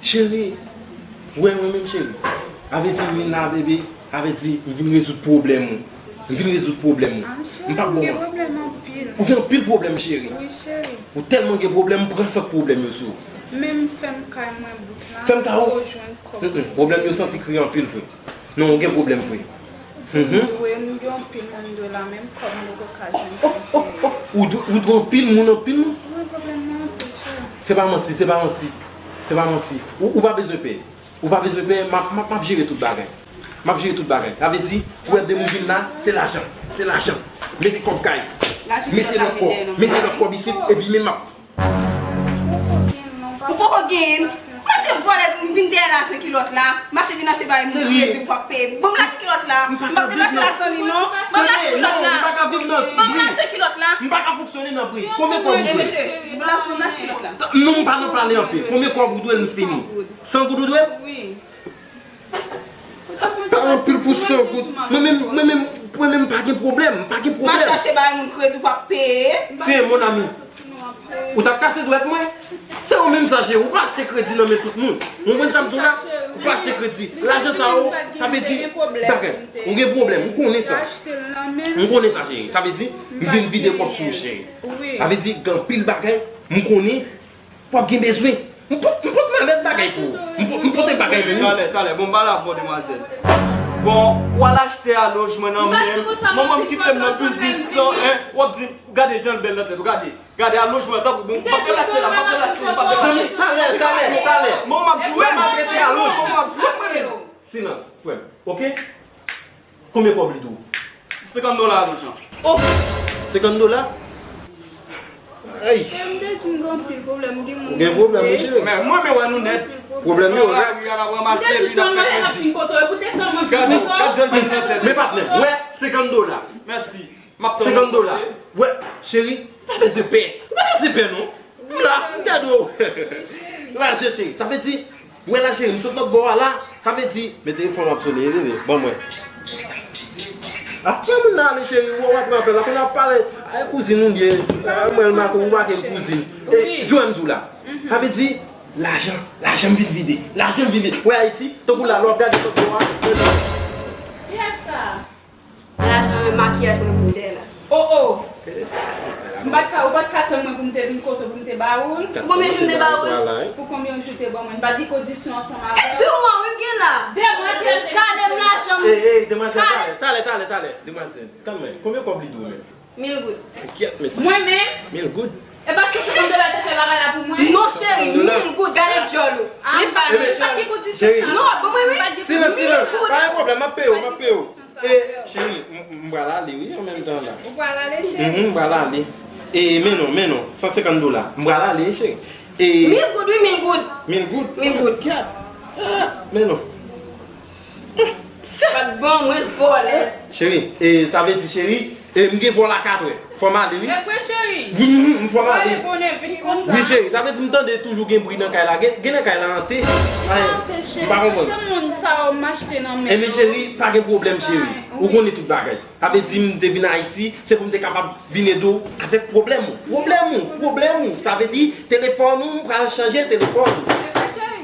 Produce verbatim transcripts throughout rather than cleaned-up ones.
Cheri, ou wè mwen menm cheri. Avèti m vin la bebe, avèti m vin rezoud pwoblèm ou. M vin rezoud pwoblèm ou. M p ap ba w manti. Ou gen anpil pwoblèm cheri. Ou tèlman gen pwoblèm, m pran sant pwoblèm yo sou ou. Menm fè m kay mwen bout la. Fè m kay ou? Pwoblèm yo santi kriye anpil vre. Non, ou gen pwoblèm vre. Wi, m dwe anpil moun dola, menm kòb m poko ka jwenn. Ou dwe anpil moun, anpil moun? Wi, pwoblèm nan anpil cheri. Se pa manti, se pa manti. Se pa manti. Ou pa bezwen pè. Ou pa bezwen pè, m ap jere tout bagay. M ap jere tout bagay. Sa vle di, ou wè de moun vin la, se lajan. Se lajan. Mete kòb kay. Mete nan kò. Mete lòt kòb isit, epi men m ap Ou poko genyen. Mache vòlè, vin dèyè lajan kilòt la. Mache vin achte bagay moun kredi pou ap peye. Ban m lajan kilòt la. M p ap deplase la san li non. Ban m lajan kilòt la. Ban m lajan kilòt la. M pa ka fonksyone nan pri. Konbyen kòb ou dwe? Mesye, ban m lajan kilòt la. Non, m pa nan pale anpil. Konbyen kòb ou dwe m fini? San goud ou dwe? Wi. Pa anpil pou san goud. Mwen menm, mwen menm, mwen menm pa gen pwoblèm, pa gen pwoblèm. M ap chache bay moun kredi w p ap peye. Se mon ami. Ou t ap kase dwèt mwen? Se ou menm sa cheri, ou pa achte kredi nan men tout moun. Ou konprann sa m di w la? Ou pa achte kredi. Lajan sa yo, sa vle di bagay. Ou gen pwoblèm, ou konnen sa. M konnen sa cheri. Sa vle di, m vin vide kòb sou ou cheri. Sa vle di, gen anpil bagay, m konnen w ap gen bezwen. M pot, m pot malèt bagay pou ou. M pot, m pote bagay pou ou. Talè, talè. Bon, m pale avè w, demwazèl. Bon, w al achte alonjman nan men m. Manman m kite m nan biznis san, en. W ap di, gade jan l bèl nan tèt ou, gade. Gade alonjman, tanpri, bon, m p ap deplase la, m p ap deplase, m p ap deplase. Zanmi, talè, talè, talè. Manman m ap jwe m. M ap rete alonj. Manman m ap jwe m, men. Silans, frè m. Oke? Konbyen kòb li dwe w? Senkant dola alonjman. Oh! Senkant dola? Ay! M te di m gen anpil pwoblèm, gen moun. Ou gen pwoblèm, mesye? Men mwen, men wè nou nèt. Pwoblèm yo rèk. Gade, gad jan l bèl nan tèt. Men patnè, wè, senkant dola. Mèsi. M ap tann ou. Senkant dola. Wè, cheri, pa bezwen pè. Ou pa bezwen pè, non. M la, m gade w. Lajan, cheri. Sa vle di, wè la, cheri, m sot lòt bò a la. Sa vle di, men telefòn w ap sone, bebe. Ban mwen. Apre moun nan ale, cheri, w ap pran apèl la. Kounye a w ap pale. Ay, kouzin ou m ye. Mwen, l make w, ou make m kouzin. E, jwenn m di w la. Sa vle di, lajan, lajan m vin vide. Lajan m vin vide. Wè Ayiti, tankou la, lè w ap gade lòt bò a. Kiyès sa? Lajan men makiyaj mwen pou dèyè la. Oh, oh. M pa t ka, ou pa t ka tann mwen pou m te vin kote w pou m te ba ou l. Pou konbyen jou m te ba ou l? Pou konbyen jou w te ban mwen? M pa t gen kondisyon ansanm avè w. E de mwa wi m gen la. De mwa kiyès? Kale m lajan m. Ey, ey, demwazèl, talè, talè, talè, talè, talè. Demwazèl, kalme. Konbyen kòb li dwe w menm? Mil goud. Kyèt, mesye. Mwen menm? Mil goud. E pa se senkant dola te fè bagay la pou mwen? Non, cheri, mil goud, gade djòl ou. Men fane djòl ou. Cheri. Non, ban mwen wi. Silans, silans. Pa gen pwoblèm, m ap peye w, m ap peye w. E, cheri, m, m, m pral ale wi, an menm tan la. Ou pral ale, cheri? Mhm, m pral ale. E, men non, men non, san senkant dola. M pral ale, cheri. E mil goud, wi, mil goud. Mil goud? Mil goud. Kyèt. Ah, men non. Sa k bon, mwen vòlè. Cheri, e, sa vle di, cheri, e, m gen vòl a katrè. Fò m ale, wi. E vre, cheri? Wi, wi, wi, fò m ale. Ou ale bonè, vin konsa. Wi, cheri, sa vle di m tande toujou gen bri nan kay la. Gen, gen nan kay la ante. Ante, cheri. M pa konprann. Se moun sa yo m achte nan men yo. Ebyen, cheri, pa gen pwoblèm, cheri. Ou konnen tout bagay. Sa vle di m te vin Ayiti, se pou m te kapab vin ede w avèk pwoblèm ou. Pwoblèm ou, pwoblèm ou. Sa vle di, telefòn ou, m pral chanje telefòn ou. E vre, cheri?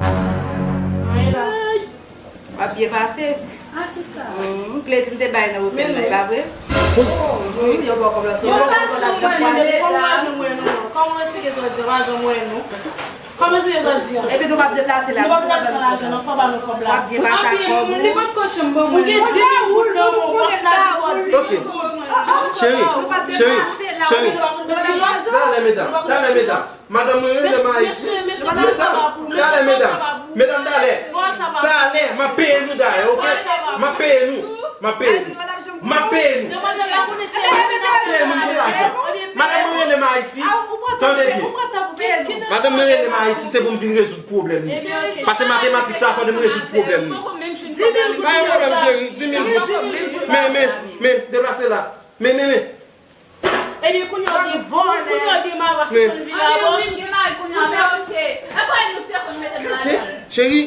Anyen la. W ap byen pase. A, kisa? Hmm, plezi m te bay nan otèl la, e pa vre? Hmm, yo ba w kòb la sou. Yo pa janm wè nou, medam. Kòman w esplike sa w di a? Yo pa janm wè nou. Kòman esplike sa w di a? Epi nou p ap deplase la. Nou p ap deplase san lajan, non, fò w ba nou kòb la. W ap byen pase ak kòb ou. Li potko janm ban mwen. Ou gen di mil goud nan men w, bòs la di w di. Ok. Cheri, cheri, cheri. Talè, medam, talè, medam. Madanm mwen rele m Ayiti. Mesye, mesye, mesye, mesye, talè, medam. Medam, talè. Talè, m ap peye nou dayè, oke? M ap peye nou. M ap peye nou. M ap peye nou. Demwazèl la konnen se mwen ki ap peye nou lajan. Madanm mwen rele m Ayiti. Tande byen. Madanm mwen rele m Ayiti, se pou m vin rezoud pwoblèm li. Paske matematik sa, fò m rezoud pwoblèm li. Pa gen pwoblèm, cheri. Di mil goud. Men, men, men, deplase la. Men, men, men. Ebyen, kounye a w gen vòlè. Kounye a w gen mari w ap sispann vin la, bòs. Wi, m gen mari kounye a, men oke. E pa nou te konn mete m ladan l. Cheri,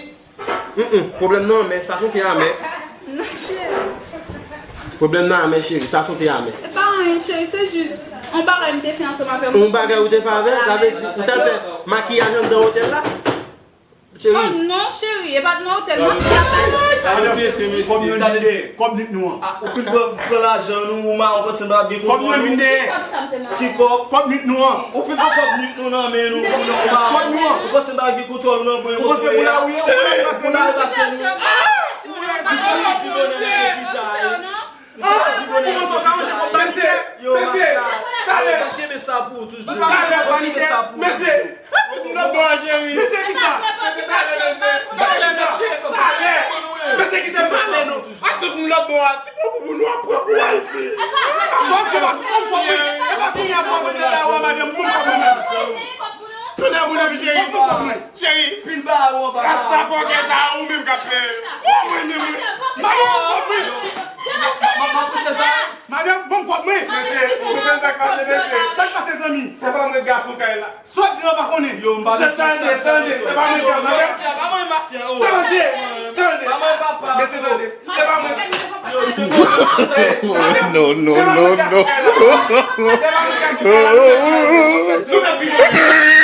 mm, mm, pwoblèm nan anmè, sa se te anmè. Non, cheri. Pwoblèm nan anmè, cheri, sa se te anmè. E pa anyen, cheri, se jis yon bagay m te fè ansanm avè w. Yon bagay ou te fè avè l, sa vle di, ou t al fè makiyaj anndan otèl la? Cheri. Oh non, cheri, e pa t nan otèl, non. Gade tenten, mesye, sa vle di. Kòb nou t nou an. Ah, ou fin pran, pran lajan nou, ou ma, ou panse m pa gen kontwòl ou? Kòb nou an vin dèyè. Ki kòb sa m te mande? Ki kòb? Kòb nou t nou an. Ou fin pran kòb nou t nou nan men nou, ou nan ou ma. Kòb nou an. Ou panse m pa gen kontwòl ou nan men ou? Ou panse moun la ou ye, ou la pase nou. Moun la pase nou. Misye pi bonè nan kapitay. Mesye, talè, talè, kenbe sa pou ou toujou. Talè, kenbe sa pou ou toujou. Mesye, tout moun lòt bò a, cheri. Mesye, kisa? Mesye, talè, mesye. Talè, mesye. Talè. Mesye, kite m pale nou. Ak tout moun lòt bò a, ti pou pou nou ap pran pou Ayiti. Sòti, sòti, sòti, sòti. E pa kounye a pou ap vin la, madanm, moun pa konnen. Tounen moun ap cheri, moun pa konnen. Cheri, pil ba ou anba. Rasta fòkè sa, ou menm k ap peye. Ou mwen menm, wi. Madanm, ou konprann, wi. M ap kouche sa. Madanm, bon, kòb mwen. Mesye, ou konprann sa k pase, mesye? Sa k pase, zanmi? Se pa mwen gason kay la. Sòt di la, ou pa konnen. Yo, m pa vin tande, tande, se pa mwen gason kay la. Tande, tande. Mesye, tande. Se pa mwen. Yo, se pa mwen. No, no, no, no. Se pa mwen gason kay la. Nou mèt vini.